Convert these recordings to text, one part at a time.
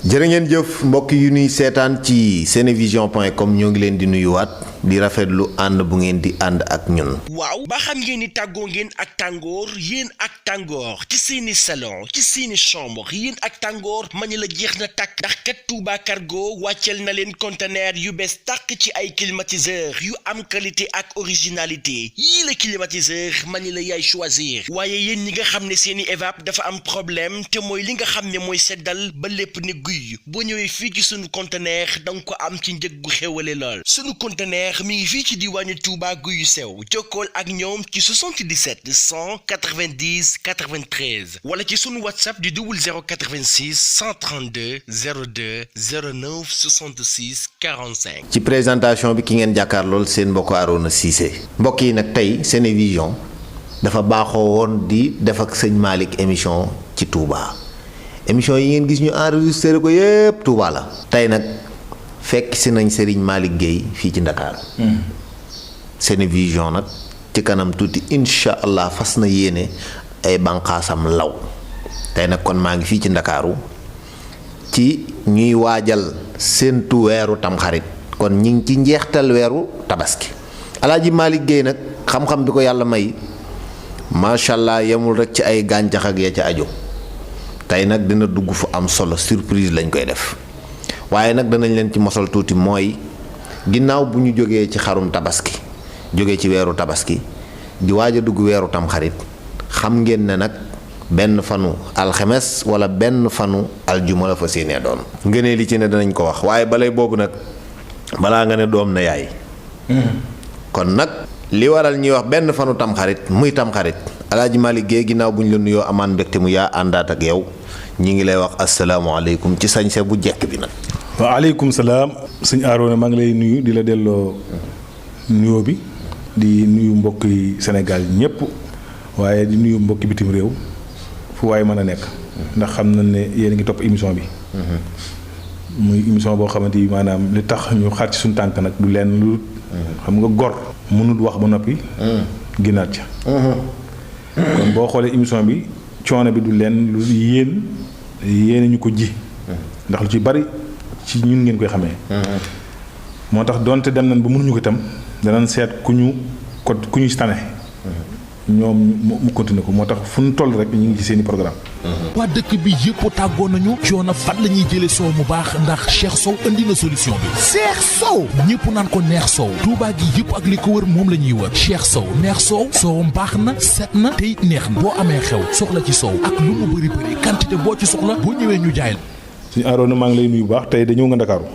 jërë ngeen jëf mbokk yu ñuy seetaan ci senevision.com ñoo ngi leen di nuyuwaat di rafetlu ànd bu ngeen di ànd ak ñun. waaw ba xam ngeen ni tàggoo ngeen ak tàngoor yéen ak tàngoor ci seeni salon ci seeni chambre yéen ak tàngoor ma ni la jeex na tàkk ndax kat Touba Cargo wàcceel na leen conteneur yu bees tàkk ci ay climatiseur yu am qualité ak originalité yii la climatiseur ma ni la yaay choisir waaye yéen ñi nga xam ne seeni évap dafa am problème te mooy li nga xam ne mooy seddal ba lépp ne guy boo ñëwee fii ci sunu conteneur danga ko am ci njëg gu xéwale lool sunu conteneur mi ngi fii ci diwaanu Touba guy yu sew jokkool ak ñoom ci 77 190 93 wala ci sunu whatsapp di 0086 132 02 09 66 45. ci présentation bi ki ngeen jàkkaar lool seen mbokk Arona Cissé mbokk yi nag tey Senevision dafa baaxoo woon di def ak sëñ Malick émission ci Touba émission yi ngeen gis ñu enregistré ko yépp Touba la tey nag fekk si nañ Serigne Malick Gueye fii ci Ndakaaru Senevision nag ci kanam tuuti incha allah fas na yéene ay banqaasam law tey nag kon maa ngi fii ci Ndakaaru ci ñuy waajal séentu weeru tamxarit kon ñi ngi ci njeextal weeru tabaski Alaaji Malick Gueye nag xam-xam bi ko yàlla may macha allah yemul rek ci ay gàncax ak ya ca aju tey nag dina dugg fu am solo surprise lañ koy def waaye nag danañ leen ci mosal tuuti mooy ginnaaw bu ñu jógee ci xarum tabaski jógee ci weeru tabaski di waaj a dugg weeru tamxarit xam ngeen ne nag benn fanu alxemes wala benn fanu aljuma la fa séenee doon ngënee li ci ne danañ ko wax waaye balay boobu nag balaa nga ne doom na yaay kon nag li waral ñuy wax benn fanu tamxarit muy tamxarit Alaaji Malick Gueye ginnaaw bu ñu la nuyoo amaan mbégte mu yaa àndaat ak yow ñi ngi lay wax asalaamaaleykum ci sañse bu jekk bi nag. waaleykum salaam sëñ Arona maa ngi lay nuyu di la delloo nuyoo bi di nuyu mbokki Sénégal ñëpp waaye di nuyu mbokki bitim réew fu waaye mën a nekk ndax xam nañ ne yéen a ngi topp émission bi. muy émission boo xamante ni maanaam li tax ñu xaar ci suñu tànk nag du leen lu. xam nga gor mënut wax ba noppi. ginnaat ca. kon boo xoolee émission bi coono bi du leen lu yéen ñu ko ji. ndax lu ci bari ci ñun ngeen koy xamee. moo tax donte dem nañ ba mënuñu ko itam danañ seet ku ñu tane. ñoom mu continuer ko moo tax fu ñu toll rek ñu ngi ci seeni programme. waa dëkk bi yëpp tàggoo nañu coono fan la ñuy jëlee soow mu baax ndax Cheikh Sow indi na solution bi. Cheikh Sow ñëpp naan ko neex soow Touba gi yëpp ak li ko wër moom la ñuy wër Cheikh Sow neex soow soowam baax na set na te it neex na boo amee xew soxla ci soow ak lu mu bëri quantité boo ci soxla boo ñëwee ñu jaay la. suñu Arona maa ngi lay nuyu bu baax tey dañoo nga Ndakaaru.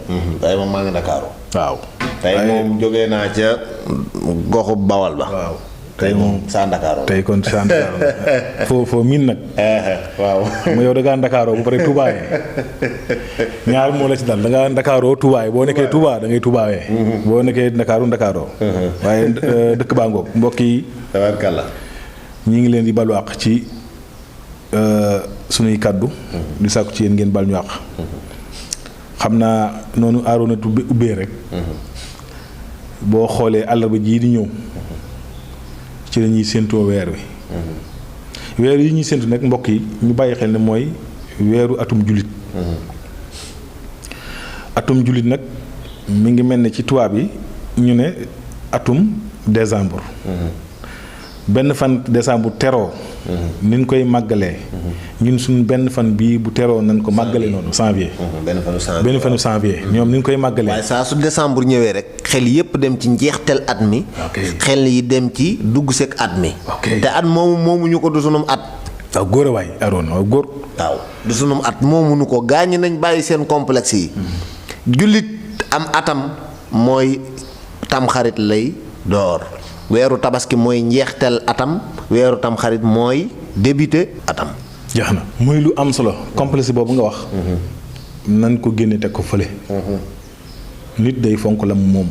tey moom maa ngi Ndakaaru. waaw. tey moom jógee naa ca goxu Bawal ba. waaw. tey moom saa Ndakaaroo tey kon saa Ndakaaroo foo miin nag. waaw. xam nga yow da ngaa Ndakaaroo bu pare tubaayee ñaar moo la ci dal da ngaa Ndakaaroo tubaay boo nekkee Touba da ngay tubaayee. boo nekkee Ndakaaroo. waaye dëkk baa ngoog mbokk yi. tabarkalla. ñi ngi leen di balu àq ci sunuy kàddu. di sàkku ci yéen ngeen bal ñu àq. xam naa noonu Arona ubbee rek. boo xoolee àllarba jii di ñëw. ci la ñuy séentoo weer wi. weer yi ñuy séentu nag mbokk yi ñu bàyyi xel ne mooy weeru atum jullit. atum jullit nag mi ngi mel ne ci tubaab yi ñu ne atum décembre. benn fan décembre teroo. ni ñu koy màggalee. ñun suñ benn fan bii bu teroo nañ ko màggale noonu janvier. benn fanu janvier ñoom ni ñu koy màggalee. waaye saa su décembre ñëwee rek xel yépp dem ci njeextel at mi. xel yi dem ci dugg seeg at mi. te at moomu ñu ko du sunum at. waaw góor a waay Arona waaw góor. waaw du sunum at moomuñu ko gaañ nañ bàyyi seen complexe yi. jullit am atam mooy tamxarit lay door. weeru tabaski mooy njeextel atam weeru tamxarit mooy débuté atam. jeex na muy lu am solo complexe boobu nga wax. nan ko génne teg ko fële. nit day fonk la moom.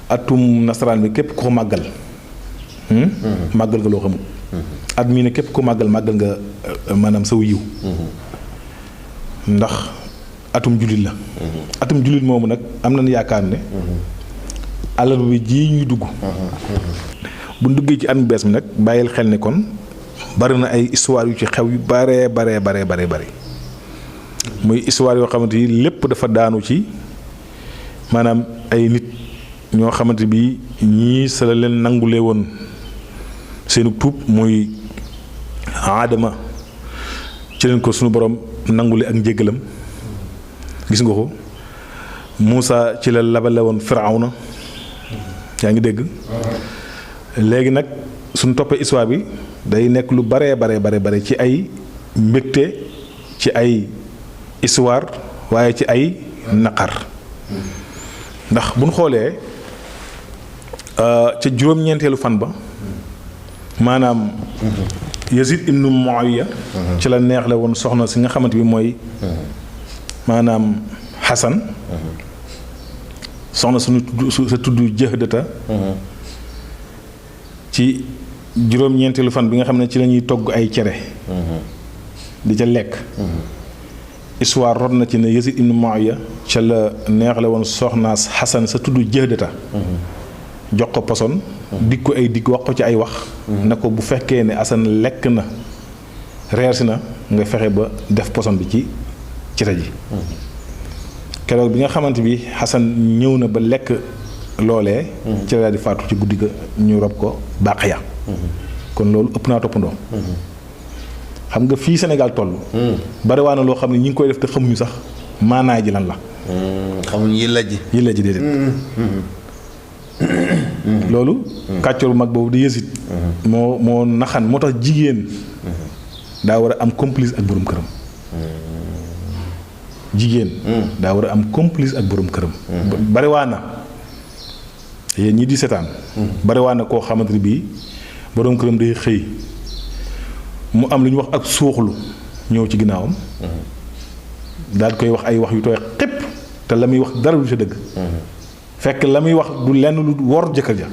atum nasaraan bi képp ko màggal. màggal nga loo xamul. at mii ne képp ko màggal nga maanaam saw yiw. ndax atum jullit la. atum jullit moomu nag am nañu yaakaar ne. àllarba bi ji ñuy dugg. bu duggee ci at mu bees mi nag bàyyil xel ne kon bari na ay histoire yu ci xew yu bare. muy histoire yoo xamante ni lépp dafa daanu ci maanaam ay nit ñoo xamante bi ñii sa la leen nangulee woon seenu tuub muy Aadama ci leen ko sunu borom nangule ak njéggalam gis nga ko Muusa ci la labale woon Firawna yaa ngi dégg léegi nag suñu toppee histoire bi day nekk lu bare ci ay mbégte ci ay histoire waaye ci ay naqar ndax bu ñu xoolee ca juróom-ñeenteelu fan ba maanaam Yazid ibnu Muawiya ci la neexle woon soxna si nga xamante bi mooy maanaam Xasan soxna sa tudd Jahdata ci juróom-ñeenteelu fan bi nga xam ne ci la ñuy togg ay cere di ca lekk histoire rod na ci ne Yazid ibnu Muawiya ca la neexle woon soxnaas Xasan sa tudd Jahdata jox ko poson dig ko ay dig wax ko ci ay wax na ko bu fekkee ne Xasan lekk na reer si na nga fexe ba def poson bi ci cere ji keroog bi nga xamante bi Xasan ñëw na ba lekk loolee ci la daal di faatu ci guddi ga ñu rob ko Baqiya kon loolu ëpp naa toppandoo xam nga fii Sénégal toll bari waa na loo xam ne ñi ngi koy def te xamuñu sax maanaay ji lan la xamuñu yilla ji déedéet loolu kàccoor bu mag boobu di Yazid moo naxan moo tax jigéen daa war a am complice ak borom këram jigéen daa war a am complice ak borom këram bariwaa na yéen ñi di seetaan bariwaa na koo xamante ne bii borom këram day xëy mu am lu ñu wax ak suuxlu ñëw ci ginnaawam daal koy wax ay wax yu tooy xépp te la muy wax dara du sa dëgg fekk la muy wax du lenn lu wor jëkkër ja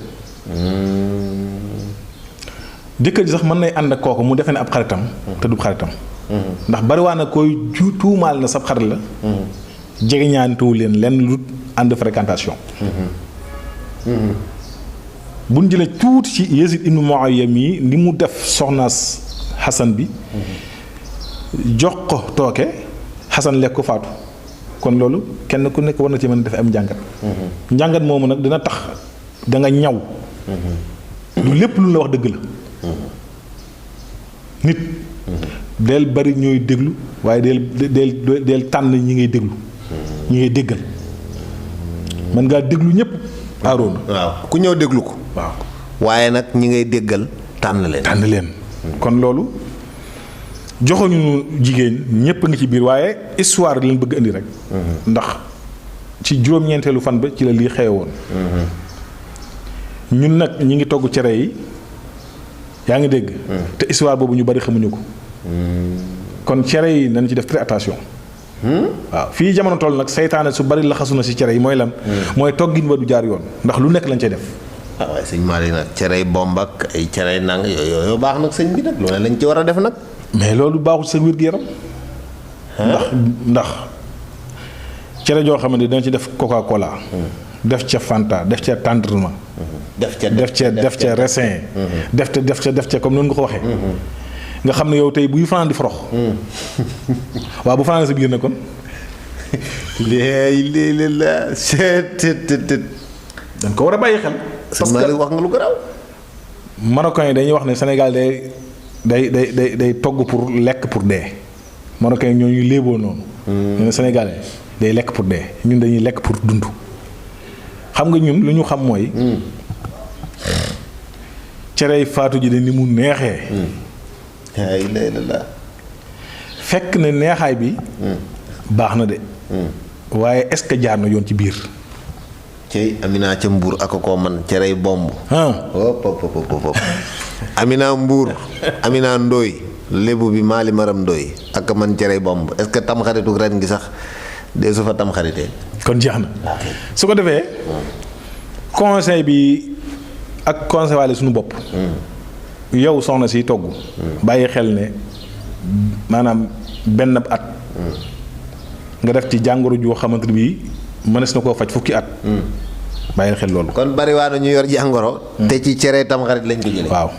jëkkër ji sax mën nay ànd ak kooku mu defee ne ab xaritam te du xaritam ndax bariwaa na koy tuumaal na sab xarit la jege ñaantuwu leen lenn lu ànd fréquentation bu ñu jëlee tuuti ci Yazid ibnu Muawiya mii ni mu def soxnaas Xasan bi jox ko tooke Xasan lekk ko faatu kon loolu kenn ku nekk war na ci mën a def am njàngat njàngat moomu nag dina tax da nga ñaw du lépp lu la wax dëgg la nit del bari ñooy déglu waaye del tànn ñi ngay déglu ñi ngay déggal mën ngaa déglu ñëpp aaroon waaw ku ñëw déglu ko waaw waaye nag ñi ngay déggal tànn leen kon loolu joxuñu jigéen ñëpp a ngi ci biir waaye histoire leen bëgg indi rek ndax ci juróom-ñeenteelu fan ba ci la lii xewe woon ñun nag ñi ngi togg cere yi yaa ngi dégg te histoire boobu ñu bari xamuñu ko kon cere yi nañ ci def très attention waaw fii jamono toll nag seytaane su bari laxasu na ci cere yi mooy lan mooy toggin wa du jaar yoon ndax lu nekk lañ cay def waaye sëñ Malick nag cerey bomb ak ay cerey nang yooyu baax nag sëñ bi nag loolu lañ ci war a def nag mais loolu baaxul sa wér-gu-yaram ndax cere joo xamante ni dana ci def Coca Cola def ca Fanta def ca tendrement def ca raisin def ca comme noonu nga ko waxee nga xam ne yow tey buy fanaan di forox waaw bu fanaan sa biir na kon léegi la dañ ko war a bàyyi xel parce que wax nga lu garaaw Marocains yi dañuy wax ne Sénégal day togg pour lekk pour dee Marocains yi ñooñu léeboo noonu ñu ne Sénégalais day lekk pour dee ñun dañuy lekk pour dund xam nga ñun lu ñu xam mooy cerey faatu ji de ni mu neexee fekk ne neexaay bi baax na de waaye est-ce que jaar na yoon ci biir cey Amina ca Mbuur ak koo man cerey bomb hop Amina Mbuur Amina Ndooy lébu bi Maali Maram Ndooy ak man cerey bomb est-ce que tamxaritu ren gi sax dee su fa tamxaritee kon jeex na su ko defee conseil bi ak conseil waale suñu bopp yow soxna si togg bàyyi xel ne maanaam benn at nga def ci jàngoro joo xamante bi mënees na koo faj fukki at bàyyi xel loolu kon bari waa na ñu yor jàngoro te ci cere tamxarit lañ ko jëlee waaw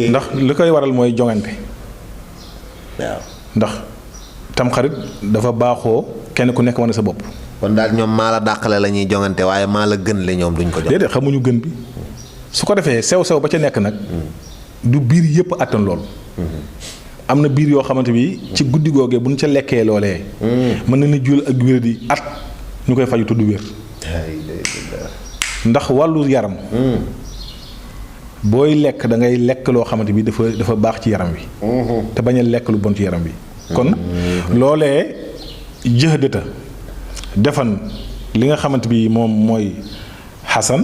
ndax li koy waral mooy jongante waaw ndax tamxarit dafa baaxoo kenn ku nekk wane sa bopp. kon daal ñoom maa la dàqale la ñuy jongante waaye maa la gën le ñoom duñ ko jox. déedéet xamuñu gën bi su ko defee sew ba ca nekk nag du biir yëpp attan lool. am na biir yoo xamante bi ci guddi googee bu ñu ca lekkee loolee. mën na ni jul ak wér di at ñu koy faju tudd wér. ndax wàllu yaram. booy lekk da ngay lekk loo xamante bi dafa baax ci yaram wi. te bañ a lekk lu bon ci yaram wi. kon loolee jëhdata defan li nga xamante bi moom mooy Xasan.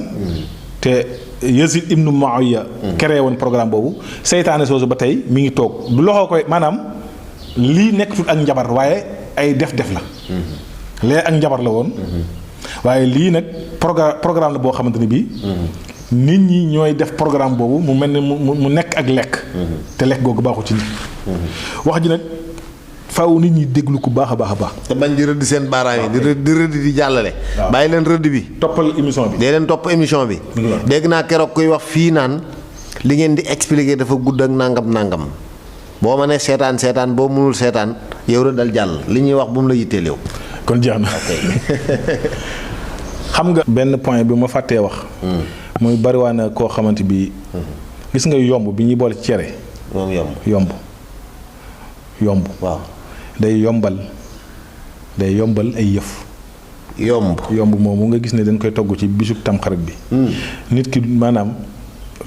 te Yazid ibnu Muawiya créé woon programme boobu seytaane soosu ba tey mi ngi toog du loxo koy maanaam lii nekkatul ak njabar waaye ay def la. lee ak njabar la woon. waaye lii nag programme la boo xamante ni bii. nit ñi ñooy def programme boobu mu mel ne mu nekk ak lekk. te lekk googu baaxul ci nit. wax ji nag faaw nit ñi déglu ko baax a baax. te bañ di rëdd seen baaraam yi di rëdd di jàllale. bàyyi leen rëdd bi. toppal émission bi. dee leen topp émission bi. dégg naa keroog kuy wax fii naan li ngeen di expliquer dafa gudd ak nangam. boo ma ne seetaan boo mënul seetaan yow rëddal jàll li ñuy wax bu mu la yitteel yow. kon jeex na xam nga benn point bi ma fàttee wax. muy bariwaa na koo xamante bi gis nga yomb bi ñuy boole ci cere. moom yomb. waaw day yombal ay yëf. yomb moomu nga gis ne dañ koy togg ci bisub tamxarit bi. nit ki maanaam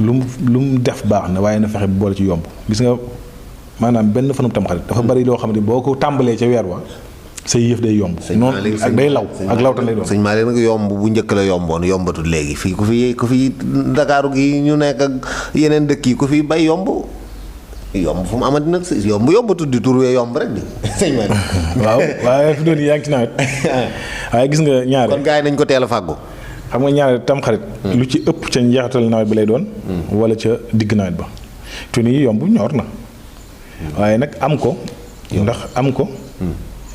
lu mu def baax na waaye na fexe bu boole ci yomb gis nga maanaam benn fanub tamxarit dafa bari loo xam ne boo ko tàmbalee ca weer wa say yëf day yomb. noonu ak day law ak lawtan lay doon. sëñ Malick nag yomb bu njëkk la yomboon yombatul léegi fii ku fi Ndakaaru gi ñu nekk ak yeneen dëkk yi ku fi bay yomb fu mu amati nag yombatul di turwee yomb rek di sëñ Malick. waaw waaye fi doon yaa ngi ci nawet waaye gis nga ñaare. kon gars yi nañ ko teel a fàggu. xam nga ñaare tamxarit. lu ci ëpp ca njeexital nawet bi lay doon. wala ca digg nawet ba. te nii yomb ñor na. waaye nag am ko. ndax am ko.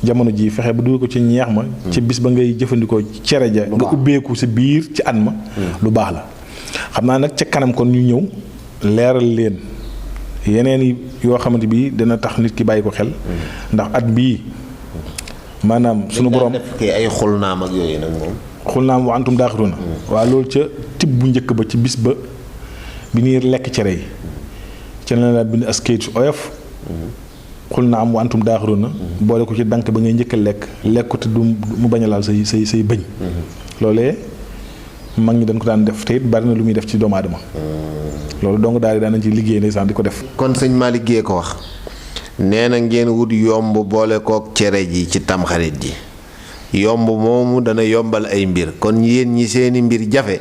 jamono ji fexe ba dugal ko ci ñeex ma. ci bis ba ngay jëfandikoo cere ja nga ubbeeku si biir ci at ma. lu baax la xam naa nag ca kanam kon ñu ñëw leeral leen yeneen yoo xamante bi dana tax nit ki bàyyi ko xel. ndax at bii maanaam sunu borom ay xulnaam ak yooyu nag moom. xulnaam wa antum daaxiruna. waa loolu ca tib bu njëkk ba ci bis ba bi ñuy lekk cere yi ca la la bind as kayit oyof. xul na am wa antum daaxiruna boole ko ci dank ba ngay njëkk a lekk ko te du mu bañ a laal say bëñ. loolee mag ñi dañ ko daan def te it bari na lu muy def ci doomu aadama. loolu donc daal di daan nañ ci liggéey ndeysaan di ko def. kon sëñ Malick Guèye ko wax nee na ngeen wut yomb boole kook cere ji ci tamxarit ji yomb moomu dana yombal ay mbir kon yéen ñi seeni mbir jafe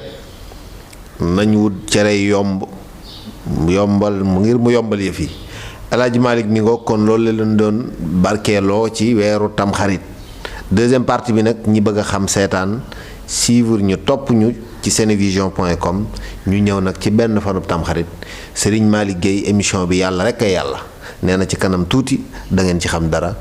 nañ wut cere yombal ngir mu yombal yëf yi. Alaaji Malick mi ngoog kon loolu la leen doon barkeeloo ci weeru tamxarit deuxième partie bi nag ñi bëgg a xam seetaan suivre ñu topp ñu ci senevision.com ñu ñëw nag ci benn fanub tamxarit Serigne Malick Guèye émission bi yàlla rek a yàlla nee na ci kanam tuuti da ngeen ci xam dara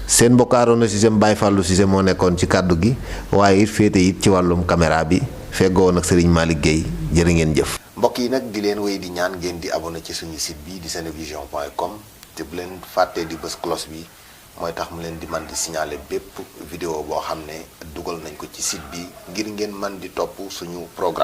seen mbokk Arona Cissé Baye Fallou Cissé moo nekkoon ci kàddu gi waaye it féete it ci wàllum caméra bi feggoo nag Serigne Malick Guèye jërë ngeen jëf. mbokk yi nag di leen wéy di ñaan ngeen di abonné ci suñu site bi di senevision.com te bu leen fàttee di bës cloche bi mooy tax mu leen di man di signaler bépp vidéo boo xam ne dugal nañ ko ci site bi ngir ngeen man di topp suñu programme